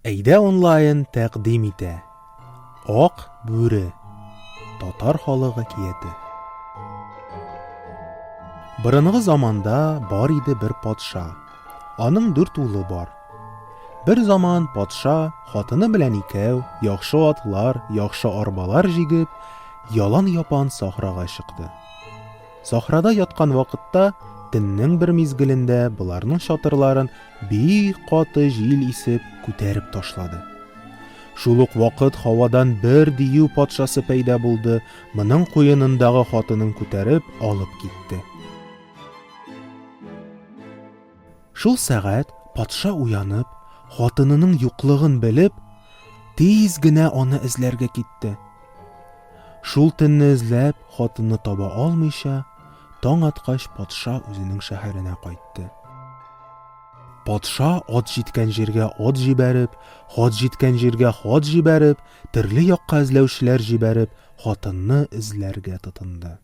Әйдә онлайн тәкъдим итә. Ак бүре. Татар халык әкияте. Борынгы заманда бар иде бер патша. Аның дүрт улы бар. Бер заман патша хатыны белән икәү, яхшы атлар, яхшы арбалар җигеп, ялан-япан сахрага чыкты. Сахрада яткан вакытта, төннең бер мизгелендә боларның чатырларын бик каты җил исеп күтәреп ташлады. Шул ук вакыт һавадан бер дию патшасы пәйда булды, моның куенындагы хатынын күтәреп алып китте. Шул сәгать патша уянып, хатынының юклыгын белеп, тиз генә аны эзләргә китте. Шул төнне эзләп, хатынны таба алмыйча, таң аткач патша үзенең шәһәренә кайтты. Патша ат җиткән җиргә ат җибәреп, хат җиткән җиргә хат җибәреп, төрле якка эзләүчеләр җибәреп, хатынны эзләргә тотынды.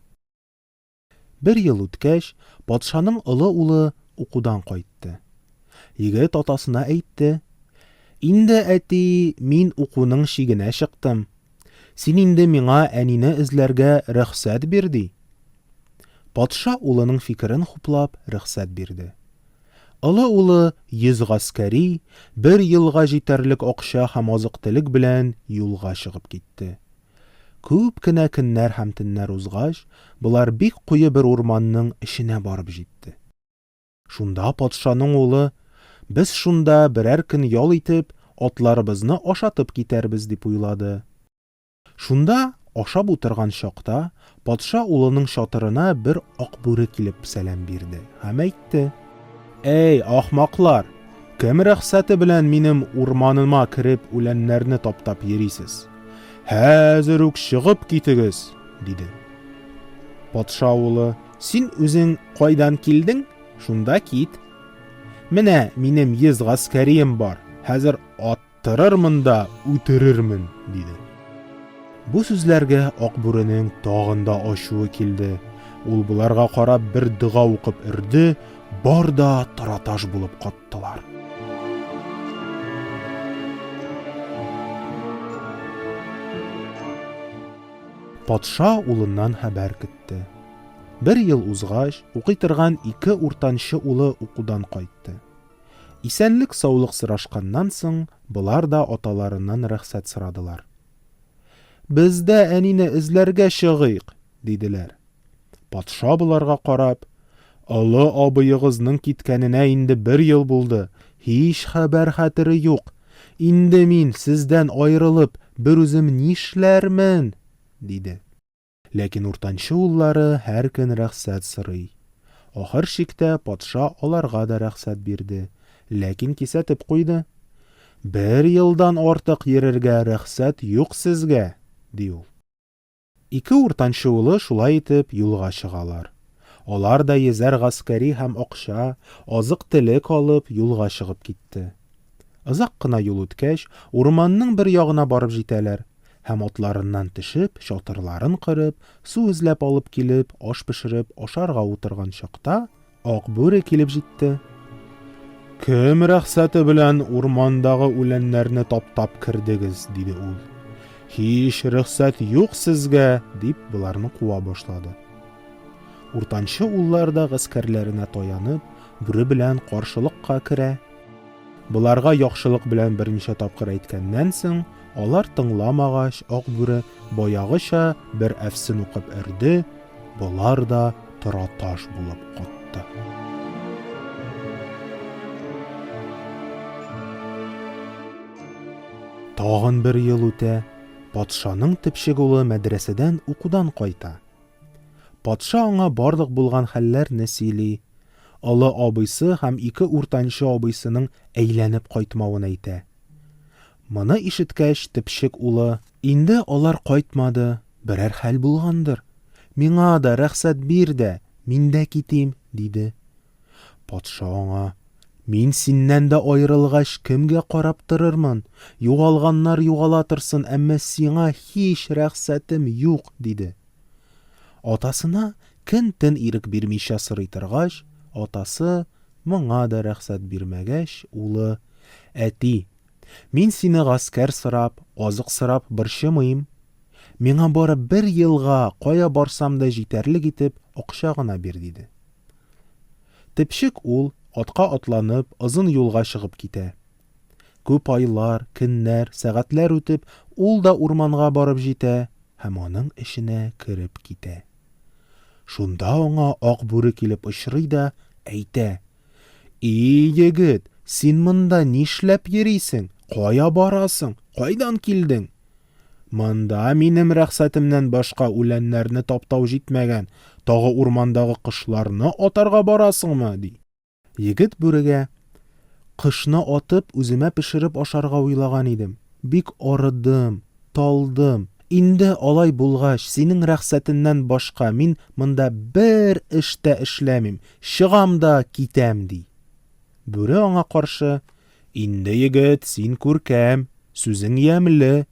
Бер ел үткәч, патшаның олы улы укудан кайтты. Егет атасына әйтте: "Инде, әти, мин укуның чигенә чыктым. Син инде миңа әнине эзләргә рөхсәт бир", ди. Патша улының фикерен хуплап, рөхсәт бирде. Олы улы 100 гаскәри, бер елга җитәрлек акча һәм азык-төлек белән юлга чыгып китте. Күп кенә көннәр һәм төннәр узгач, болар бик куе бер урманның эченә барып җитте. Шунда патшаның улы, Без шунда берәр көн ял итеп, атларыбызны ашатып китәрбез, дип уйлады. Шунда, ашап утырган чакта, патша улының чатырына бер акбүре килеп сәлам бирде һәм әйтте. Әй, ахмаклар! Кем рөхсәте белән минем урманыма кереп үләннәрне таптап йөрисез? Хәзер үк чыгып китегез, диде. Патша улы, син үзең кайдан килдең, шунда кит. Менә минем 100 гаскәрием бар, хәзер аттырырмын да үтерермен, диде. Бу сүзләргә Акбүренең тагын да ачуы килде. Ул боларга карап бер дога укып өрде, бар да тораташ булып каттылар. Патша улыннан хәбәр көтте. Бер ел узгач, укый торган ике уртанчы улы укудан кайтты. Исәнлек-саулык сорашканнан соң, болар да аталарыннан рөхсәт сорадылар. Без дә әнине эзләргә чыгыйк, диделәр. Патша боларга карап, Олы абыегызның киткәненә инде бер ел булды, һич хәбәр-хәтере юк. Инде мин, сездән аерылып, берүзем нишләрмен? диде. Ләкин уртанчы уллары һәр көн рәхсәт сорый. Ахыр чиктә патша аларга да рәхсәт бирде, ләкин кисәтеп куйды. Бер елдан артык йөрергә рөхсәт юк сезгә, ди ул. Ике уртанчы улы шулай итеп юлга чыгалар. Алар да йөзәр гаскәри һәм акча, азык-төлек алып, юлга чыгып китте. Озак кына юл үткәч, урманның бер ягына барып җитәләр. Һәм атларыннан төшеп, чатырларын корып, су эзләп алып килеп, аш пешереп, ашарга утырган чакта, Ак бүре килеп җитте. Кем рәхсәте белән урмандагы үләннәрне таптап кердегез? диде ул. Һич рөхсәт юк сезгә, дип боларны куа башлады. Уртанчы уллар да гаскәрләренә таянып, бүре белән каршылыкка керә. Боларга яхшылык белән берничә тапкыр әйткәннән соң, алар тыңламагач, Ак бүре баягыча бер әфсен укып өрде, болар да тораташ булып катты. Тагын бер ел үтә, патшаның төпчек улы мәдрәсәдән укудан кайта. Патша аңа барлык булган хәлләрне сөйли. Олы абыйсы һәм ике уртанчы абыйсының әйләнеп кайтмавын әйтә. Моны ишеткәч, төпчек улы. Инде алар кайтмады, берәр хәл булгандыр. Миңа да рәхсәт бир дә, мин дә китим, диде. Патша аңа, Мин синнән дә аерылгач, кемгә карап торырмын? Югалганнар югала торсын, әмма сиңа һич рәхсәтем юк, диде. Атасына көн-төн ирек бирмичә сорый торгач, атасы моңа да рәхсәт бирмәгәч, улы, Әти, Мин сине гаскәр сорап, азык сорап борчымыйм. Миңа бары бер елга кая барсам да җитәрлек итеп акча гына бир, диде. Төпчек ул, атка атланып, озын юлга чыгып китә. Күп айлар, көннәр, сәгатьләр үтеп, ул да урманга барып җитә һәм аның эченә кереп китә. Шунда аңа ак бүре килеп очрый да әйтә, И, егет, син монда нишләп йөрисең, кая барасың, кайдан килдең? Монда минем рәхсәтемнән башка үләннәрне таптау җитмәгән, тагы урмандагы кошларны атарга барасыңмы? ди. Егет бүрегә, Кошны атып, үземә пешереп ашарга уйлаган идем. Бик арыдым, талдым. Инде алай булгач, синең рәхсәтеннән башка мин монда бер эш тә эшләмим, чыгам да китәм, ди. Бүре аңа каршы, Инде, егет, син күркәм, сүзең ямьле,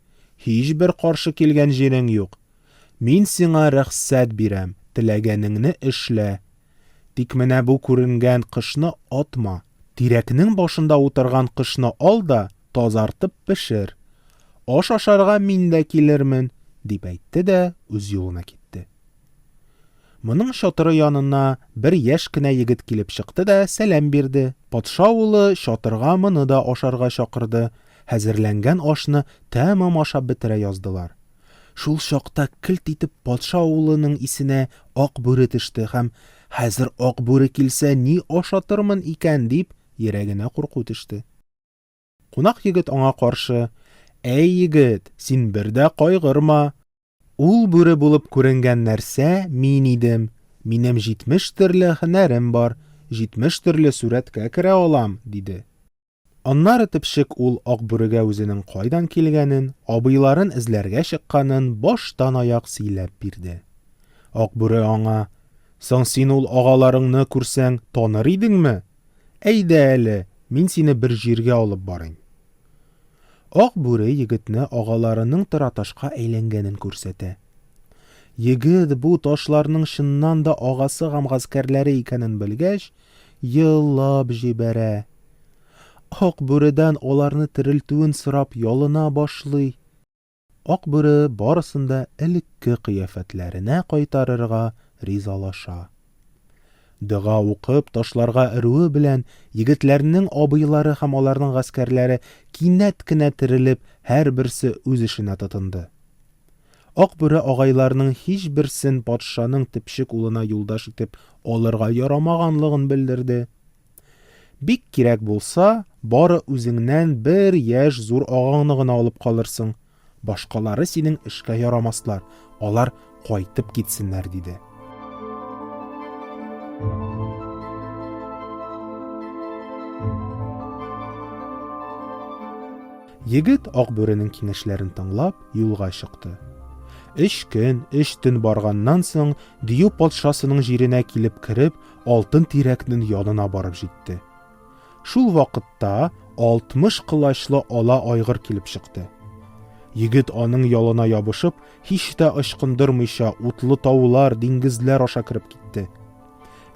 һичбер каршы килгән җирең юк. Мин сиңа рәхсәт бирәм, теләгәнеңне эшлә. Тик менә бу күренгән кошны атма. Тирәкнең башында утырган кошны ал да, тазартып пешер. Аш ашарга мин дә килермен, дип әйтте дә үз юлына китте. Моның чатыры янына бер яшь кенә егет килеп чыкты да сәлам бирде. Патша улы чатырга моны да ашарга чакырды. Хәзерләнгән ашны тәмам ашап бетерә яздылар. Шул чакта келт итеп патша улының исенә ак бүре төште һәм, Хәзер ак бүре килсә, ни ашатырмын икән, дип, йөрәгенә курку төште. Кунак егет аңа каршы, Әй, егет, син бер дә кайгырма. Ул бүре булып күренгән нәрсә мин идем. Минем 70 төрле һөнәрем бар, 70 төрле сурәткә керә алам, диде. Аннары төпчек ул Акбүрегә үзенең кайдан килгәнен, абыйларын эзләргә чыкканын баштан-аяк сөйләп бирде. Акбүре аңа, Соң син ул агаларыңны күрсәң, таныр идеңме? Әйдә әле, мин сине бер җиргә алып барыйм. Ак бүре егетне агаларының тораташка әйләнгәнен күрсәтә. Егет бу ташларның чыннан да агасы һәм гаскәрләре икәнен белгәч, елап җибәрә. Ак бүредән аларны терелтүен сорап ялына башлый. Ак бүре барысын да элекке кыяфәтләренә кайтарырга ризалаша. Дога укып, ташларга өрүе белән егетләрнең абыйлары һәм аларның гаскәрләре кинәт кенә терелеп, һәрберсе үз эшенә тотынды. Ак бүре агайларның һичберсен патшаның төпчек улына юлдаш итеп алырга ярамаганлыгын белдерде. Бик кирәк булса, бары үзеңнән бер яшь зур агаңны гына алып калырсың. Башкалары синең эшкә ярамаслар, алар кайтып китсеннәр, диде. Егет Акбүренең киңәшләрен тыңлап, юлга чыкты. Өч көн, өч төн барганнан соң, Дию патшасының җиренә килеп кереп, алтын тирәкнең янына барып җитте. Шул вакытта 60 колачлы ала айгыр килеп чыкты. Егет аның ялына ябышып, һич тә ычкындырмыйча, утлы таулар, диңгезләр аша кереп китте.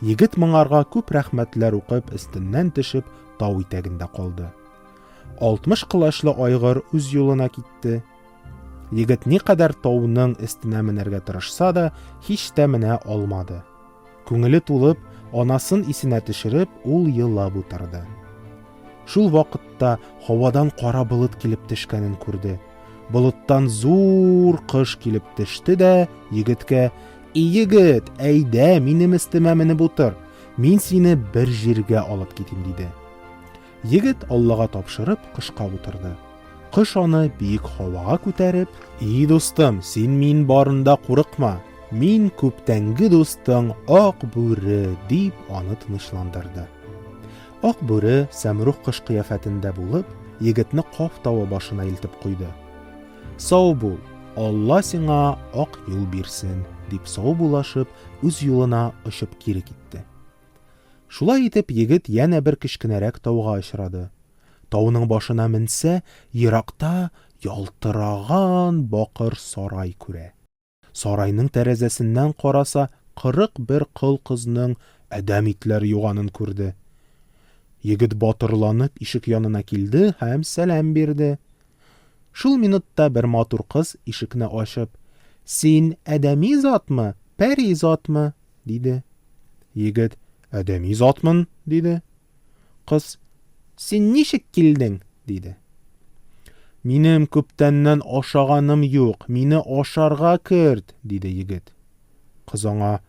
Егет моңарга күп рәхмәтләр укып, өстеннән төшеп, тау итәгендә калды. 60 колачлы айгыр үз юлына китте. Егет никадәр тауның өстенә менәргә тырышса да, һич тә менә алмады. Күңеле тулып, анасын исенә төшереп, ул елап утырды. Шул вакытта һавадан кара болыт килеп төшкәнен күрде. Болыттан зур кош килеп төште дә егеткә: "И егет, әйдә, минем өстемә менеп утыр. Мин сине бер җиргә алып китим", диде. Егет Аллага тапшырып, кошка утырды. Кош аны биек һавага күтәреп, "И дустым, син мин барында курыкма. Мин күптәнге дустың Ак бүре", дип аны тынычландырды. Ак бүре сәмрух кош кыяфәтендә булып, егетне Каф тавы башына илтеп куйды. Сау бул, Алла сиңа ак юл бирсен, дип саубуллашып, үз юлына очып кире китте. Шулай итеп, егет янә бер кечкенәрәк тауга очрады. Тауның башына менсә, еракта ялтыраган бакыр сарай күрә. Сарайның тәрәзәсеннән караса, 41 кол кызның адәм итләре юганын күрде. Егет батырланып ишек янына килде һәм сәлам бирде. Шул минутта бер матур кыз ишекне ачып, Син адәми затмы, пәри затмы? диде. Егет, Адәми затмын, диде. Кыз, Син ничек килдең? диде. Минем күптәннән ашаганым юк, мине ашарга керт, диде егет. Кыз аңа,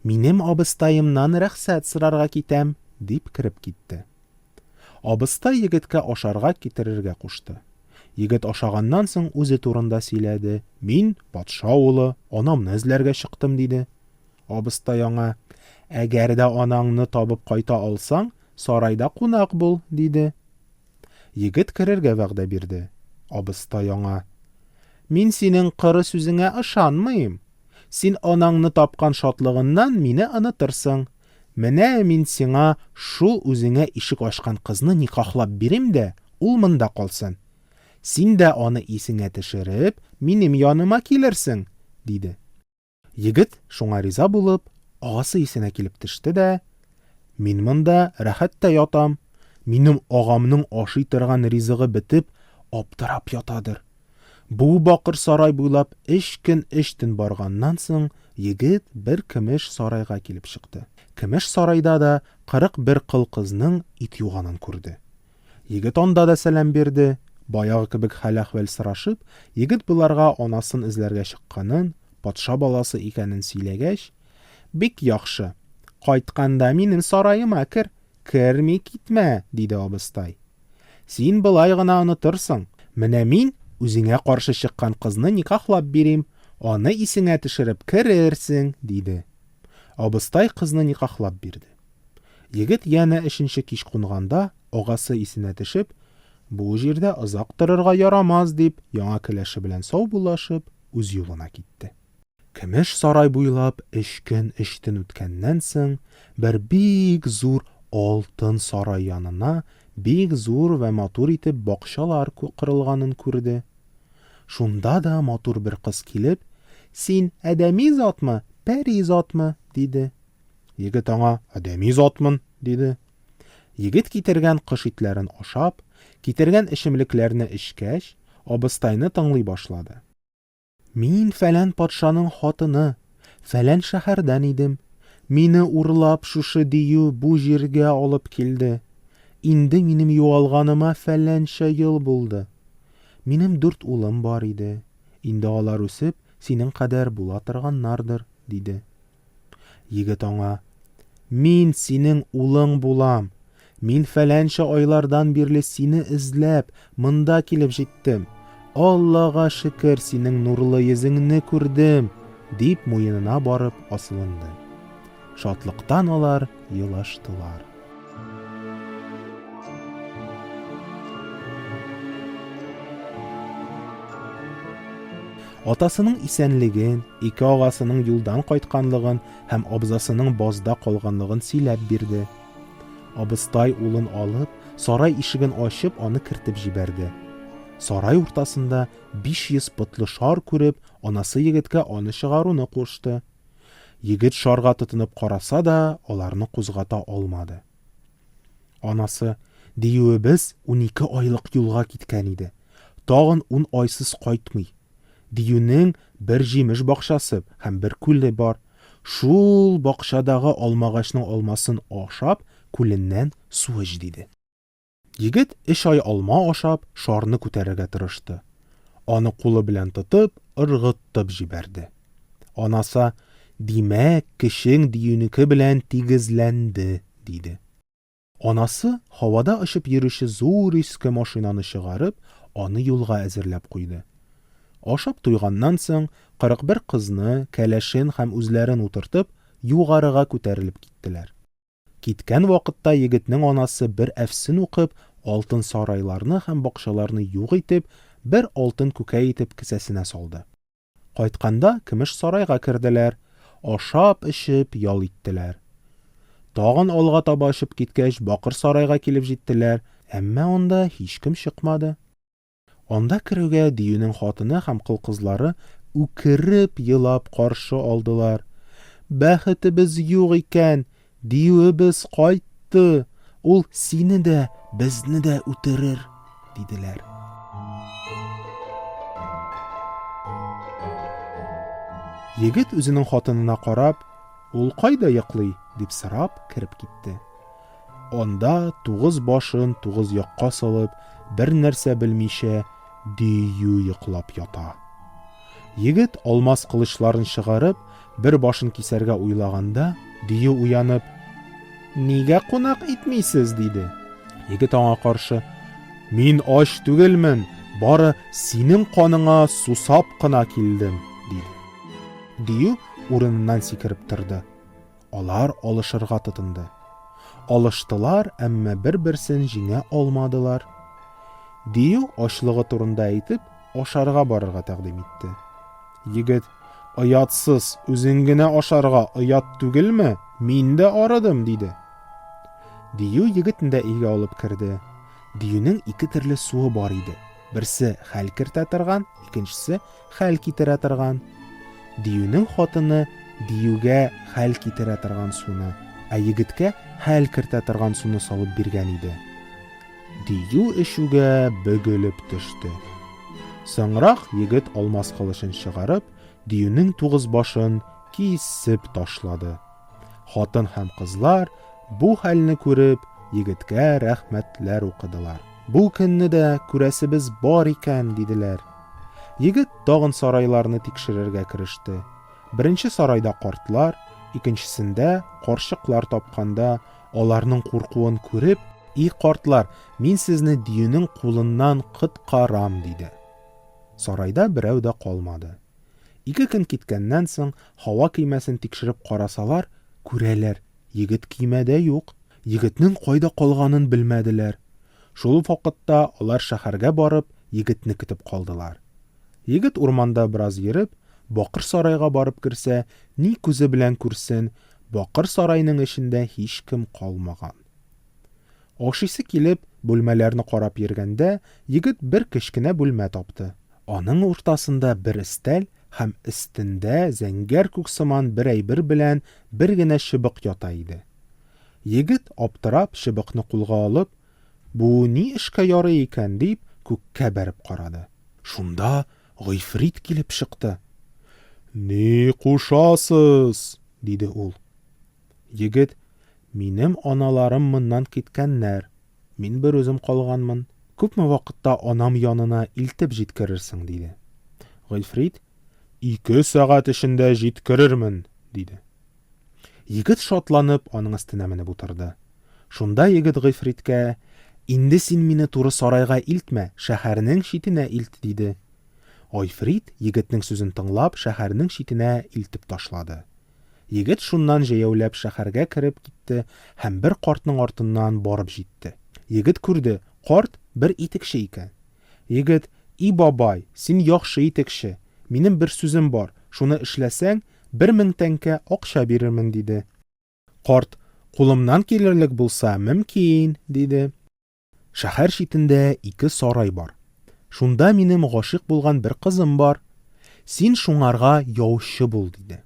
Минем абыстаемнан рәхсәт сорарга китәм, дип кереп китте. Абыстай егеткә ашарга китерергә кушты. Егет ашаганнан соң үзе турында сөйләде, Мин, патша улы, анамны эзләргә чыктым, диде. Абыстай аңа, Әгәр дә анаңны табып кайта алсаң, сарайда кунак бул, диде. Егет керергә вәгъдә бирде. Абыстай аңа, Мин синең коры сүзеңә ышанмыйм. Син анаңны тапкан шатлыгыннан мине онытырсың. Менә мин сиңа шул үзеңә ишек ачкан кызны никахлап бирим дә, ул монда калсын. Син дә аны исеңә төшереп, минем яныма килерсең, диде. Егет, шуңа риза булып, агасы исенә килеп төште дә, Мин монда рәхәттә ятам, минем агамның ашый торган ризыгы бетеп, аптырап ятадыр. Бу бакыр сарай буйлап өч көн өч төн барганнан соң, егет бер көмеш сарайга килеп чыкты. Көмеш сарайда да 41 кол кызның ит юганын күрде. Егет анда да сәлам бирде. Баягы кебек хәл-әхвәл сорашып, егет боларга анасын эзләргә чыкканын, патша баласы икәнен сөйләгәч, Бик яхшы. Кайтканда минем сараема кер, керми китмә, диде абыстай. Син болай гына онытырсың. Менә мин үзеңә каршы чыккан кызны никахлап бирим, аны исеңә төшереп керерсең, диде. Абыстай кызны никахлап бирде. Егет янә өченче кич кунганда, агасы исенә төшеп, бу җирдә озак торырга ярамас дип, яңа кәләше белән саубуллашып, үз юлына китте. Көмеш сарай буйлап өч көн өч төн үткәннән соң, бер бик зур алтын сарай янына бик зур вә матур итеп бакчалар корылганын күрде. Шунда да матур бер кыз килеп, Син адәми затмы, пәри затмы? диде. Егет аңа, Адәми затмын, диде. Егет китергән кош итләрен ашап, китергән эчемлекләрне эчкәч, абыстайны тыңлый башлады. Мин фәлән патшаның хатыны, фәлән шәһәрдән идем. Мине урлап шушы дию бу җиргә алып килде. Инде минем югалганыма фәләнчә ел булды. Минем дүрт улым бар иде. Инде алар үсеп, синең кадәр була торганнардыр, диде. Егет аңа, Мин синең улың булам. Мин фәләнчә айлардан бирле сине эзләп, монда килеп җиттем. Аллага шөкер, синең нурлы йөзеңне күрдем, дип муенына барып асылынды. Шатлыктан алар елаштылар. Атасының исәнлеген, ике агасының юлдан кайтканлыгын һәм абзасының базда калганлыгын сөйләп бирде. Абыстай улын алып, сарай ишеген ачып, аны кертеп җибәрде. Сарай уртасында 500 потлы шар күреп, анасы егеткә аны чыгаруны кушты. Егет шарга тотынып караса да, аларны кузгата алмады. Анасы, Диюебез 12 айлык юлга киткән иде. Тагын ун айсыз кайтмый. Диюнең бер җимеш бакчасы һәм бер күле бар. Шул бакчадагы алмагачның алмасын ашап, күленнән су эч, диде. Егет өч ай алма ашап, шарны күтәрергә тырышты. Аны кулы белән тотып, ыргытып җибәрде. Анасы, Димәк, көчең диюнеке белән тигезләнде, диде. Анасы, һавада очып йөрүче зур иске машинаны чыгарып, аны юлга әзерләп куйды. Ашап туйганнан соң, 41 кызны, кәләшен һәм үзләрен утыртып, югарыга күтәрелеп киттеләр. Киткән вакытта егетнең анасы бер әфсен укып, алтын сарайларны һәм бакчаларны юк итеп, бер алтын күкәй итеп кесәсенә салды. Кайтканда көмеш сарайга керделәр, ашап-эчеп ял иттеләр. Тагын алга таба очып киткәч, бакыр сарайга килеп җиттеләр, әмма анда һичкем чыкмады. Анда керүгә диюнең хатыны һәм кол кызлары үкереп елап каршы алдылар. Бәхетебез юк икән, диюебез кайтты. Ул сине дә, безне дә үтерер, диделәр. Егет үзенең хатынына карап, ул кайда йоклый, дип сорап кереп китте. Анда тугыз башын тугыз якка салып, бер нәрсә белмичә, дию йоклап ята. Егет алмас кылычларын чыгарып, бер башын кисәргә уйлаганда, дию уянып, Нигә кунак итмисез? диде. Егет аңа каршы, Мин ач түгелмен, бары синең каныңа сусап кына килдем, диде. Дию урыныннан сикереп торды. Алар алышырга тотынды. Алыштылар, әмма бер-берсен җиңә алмадылар. Дию ачлыгы турында әйтеп, ашарга барырга тәкъдим итте. Егет, Оятсыз, үзең генә ашарга оят түгелме? Мин дә арыдым, диде. Дию егетне дә өйгә алып керде. Диюнең ике төрле суы бар иде. Берсе хәл кертә торган, икенчесе хәл китерә торган. Диюнең хатыны диюгә хәл китерә торган суны, ә егеткә хәл кертә торган суны салып биргән иде. Дию эчүгә бөгелеп төште. Соңрак егет алмас кылычын чыгарып, диюнең тугыз башын кисеп ташлады. Хатын һәм кызлар, бу хәлне күреп, егеткә рәхмәтләр укыдылар. Бу көнне дә күрәсебез бар икән, диделәр. Егет тагын сарайларны тикшерергә кереште. Беренче сарайда картлар, икенчесендә карчыклар тапканда, аларның куркуын күреп, И картлар, мин сезне диюнең кулыннан коткарам, диде. Сарайда берәү дә калмады. Ике көн киткәннән соң, һава көймәсен тикшереп карасалар, күрәләр, егет көймәдә юк. Егетнең кайда калганын белмәделәр. Шул вакытта алар шәһәргә барып, егетне көтеп калдылар. Егет урманда бераз йөреп, бакыр сарайга барып керсә, ни күзе белән күрсен, бакыр сарайның эчендә һичкем калмаган. Ашыйсы килеп, бүлмәләрне карап йөргәндә, егет бер кечкенә бүлмә тапты. Аның уртасында бер өстәл һәм өстендә зәңгәр күк сыман бер әйбер белән бер генә чыбык ята иде. Егет, аптырап, чыбыкны кулга алып, Бу ни эшкә ярый икән, дип, күккә бәреп карады. Шунда Гыйфрит килеп чыкты. Ни кушасыз? диде ул. Егет, Минем аналарым моннан киткәннәр, мин берүзем калганмын. Күпме вакытта анам янына илтеп җиткерерсең? диде. Гыйфрит, Ике сәгать эчендә җиткерермен, диде. Егет шатланып аның өстенә менеп утырды. Шунда егет Гыйфриткә, Инде син мине туры сарайга илтмә, шәһәрнең читенә илт, диде. Гыйфрит, егетнең сүзен тыңлап, шәһәрнең читенә илтеп ташлады. Егет шуннан җәяүләп шәһәргә кереп китте һәм бер картның артыннан барып җитте. Егет күрде, карт бер итекче икән. Егет, И бабай, син яхшы итекче, минем бер сүзем бар, шуны эшләсәң, 1000 тәңкә акча бирермен, диде. Карт, Кулымнан килерлек булса, мөмкин, диде. Шәһәр читендә ике сарай бар. Шунда минем гашыйк булган бер кызым бар. Син шуңарга яучы бул, диде.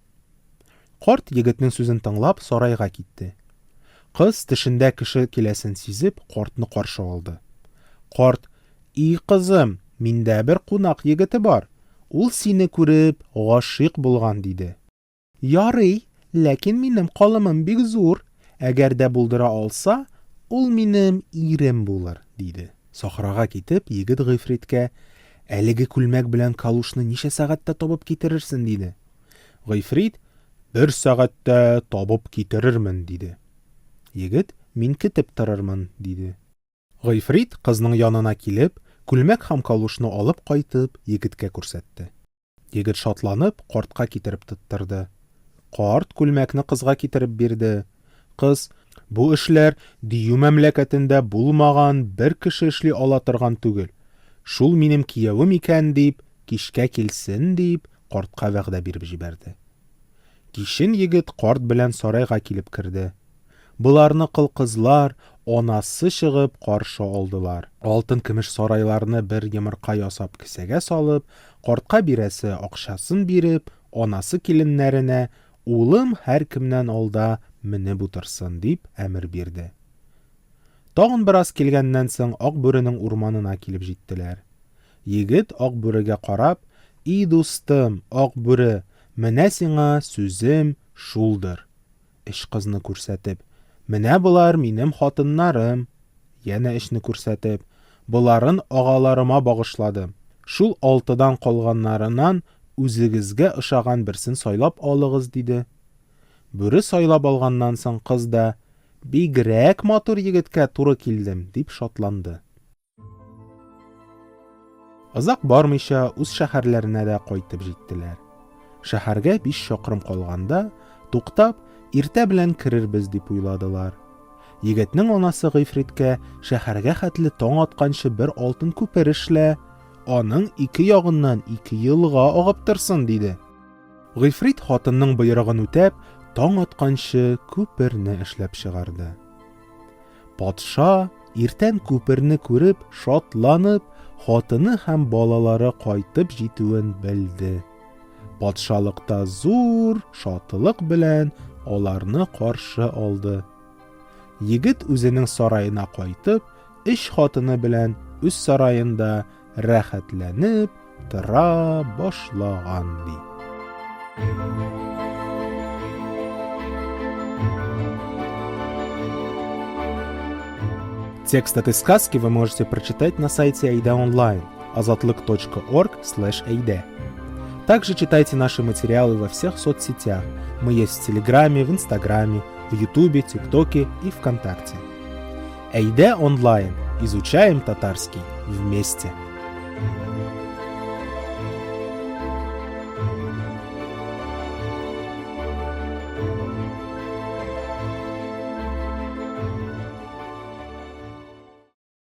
Карт, егетнең сүзен тыңлап, сарайга китте. Кыз, төшендә кеше киләсен сизеп, картны каршы алды. Карт, И кызым, миндә бер кунак егете бар. Ул сине күреп, гашыйк булган, диде. Ярый, ләкин минем калымым бик зур, әгәр дә булдыра алса, ул минем ирем булыр, диде. Сахрага китеп, егет Гыйфриткә, Әлеге күлмәк белән калушны ничә сәгатьтә табып китерерсен, диде. Гыйфрит, Бер сәгатьтә табып китерермен, диде. Егет, Мин көтеп торырмын, диде. Гыйфрит, кызның янына килеп, күлмәк һәм калушны алып кайтып, егеткә күрсәтте. Егет шатланып, картка китереп тоттырды. Карт күлмәкне кызга китереп бирде. Кыз, Бу эшләр дию мәмләкәтендә булмаган бер кеше эшли ала торган түгел. Шул минем киявем икән, дип, кичкә килсен, дип, картка вәгъдә биреп җибәрде. Кичен егет карт белән сарайга килеп керде. Боларны кыл кызлар, анасы чыгып каршы алдылар. Алтын-көмеш сарайларны бер йомырка ясап кесәгә салып, картка бирәсе акчасын биреп, анасы киленнәренә, Улым һәркемнән алда менеп утырсын, дип әмер бирде. Тагын бераз килгәннән соң Ак бүренең урманына килеп җиттеләр. Егет Ак бүрегә карап, И дустым, Ак бүре, менә сиңа сүзем шулдыр. Өч кызны күрсәтеп, Менә болар минем хатыннарым. Янә өчне күрсәтеп, Боларын агаларыма багышладым. Шул алтыдан калганнарынан үзегезгә ошаган берсен сайлап алыгыз, диде. Бүре сайлап алганнан соң кыз да, Бигрәк матур егеткә туры килдем, дип шатланды. Озак бармыйча үз шәһәрләренә дә кайтып җиттеләр. Шәһәргә биш чакрым калганда, туктап, иртә белән керербез дип уйладылар. Егетнең анасы Гыйфриткә шәһәргә хәтле таң атканчы бер алтын күпер эшлә, аның ике ягыннан ике елга агып торсын, диде. Гыйфрит хатынның боерыгын үтәп, таң атканчы күперне эшләп чыгарды. Патша, иртән күперне күреп, шатланып, хатыны һәм балалары кайтып җитүен белде. Патшалыкта зур шатлык белән аларны каршы алды. Егет үзенең сараена кайтып, өч хатыны белән үз сараенда рәхәтләнеп тора башлаган, ди. Текст этой сказки вы можете прочитать на сайте Айда Онлайн azatlyk.org/ayda. Также читайте наши материалы во всех соцсетях. Мы есть в Телеграме, в Инстаграме, в Ютубе, ТикТоке и ВКонтакте. Әйдә онлайн. Изучаем татарский вместе.